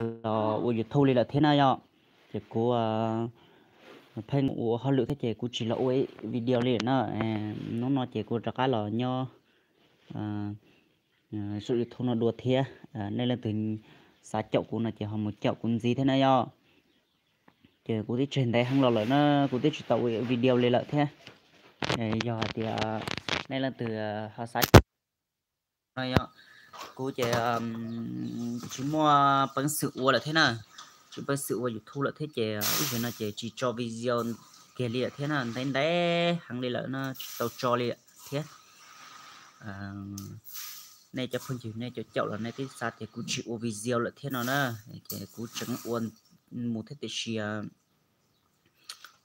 los ua YouTube li lawm thiab na yom. Ces kuv pheej ua hauj lwm thiab ces kuv tsis los ua video li na. Hnub no ces kuv rov qab los nyob saum YouTube no dua thiab. Nej leej twg xav caum kuv no ces ho mus caum kuv ntxiv thiab na yom. Ces kuv twb tseg ntev heev los lawm na, kuv twb tsis tau ua video li lawm thiab. Yog hais tias nej leej twg ho xav no yom, kuv ces tsis muaj peev xwm ua lawm thiab na, tsis peev xwm ua YouTube lawm thiab ces ib zaug no ces tsis tso video kiag li lawm thiab na, ntev ntev heev li lawm na tsis tau tso li lawm thiab. Nej cov phooj ywg nej cov caum los nej twb xav tias kuv tsis ua video lawm thiab no na, ces kuv tseem ua mus thiab tiam sis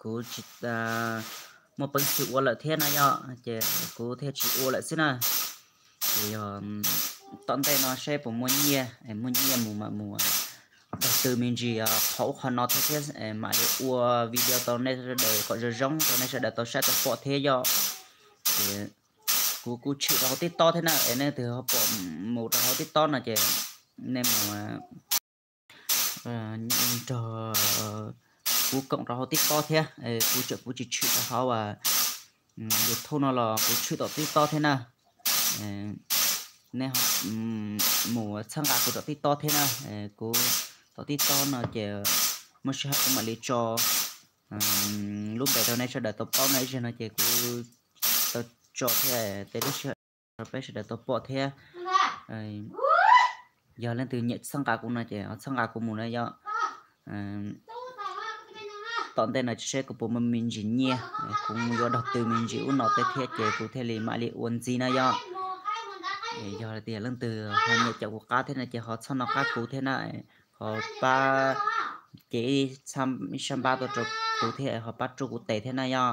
kuv tsis muaj peev xwm ua lawm thiab na yom, ces kuv thiaj tsis ua lawm xwb na. Ces yog tom ntej no saib puas muaj nyiaj, muaj nyiaj mus mam mus đầu tư me ntsis qhov ub qhov no thiab thiab mam li ua video tau nej sawv daws kom zoo zoo rau nej sawv daws tau saib tau pom thiab yom. Ces kuv kuv tshwm rau hauv TikTok thiab na, es nej leej twg ho pom mus rau hauv TikTok no ces nej mus nrog kuv koom rau hauv TikTok thiab, kuv tseem kuv tsis tshwm rau hauv YouTube no los kuv tshwm tom TikTok thiab na. Nej mus txhawb nqa kuv tom TikTok thiab na, kuv tom TikTok no ces muaj sij hawm kuv mam li tso lub npe rau nej sawv daws tau paub na, ib zaug no ces kuv tau tso thiab tej lub sij hawm rau peb sawv daws tau pom thiab. Yog leej twg nyiam txhawb nqa kuv no ces ho txhawb nqa kuv mus na yom. Tom ntej no tsis saib kuv puas muaj me ntsis nyiaj, kuv mus yuav đầu tư me ntsis ub no tej thiab ces kuv thiaj li mam li ua ntxiv na yom. Yog tias leej twg ho nyiam caum kuv qab thiab no ces ho txhob nco qab kuv thiab na, ho pab cev ib sab npab tuaj rau kuv thiab ho pab rub kuv tes thiab na yom.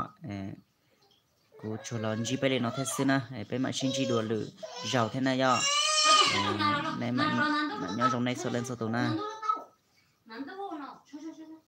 Kuv tsuas los ntsib peb li no thiab xwb na, peb mam sib ntsib dua lwm zaus thiab na yom. Nej mam nyob zoo nej txhua leej txhua tus na.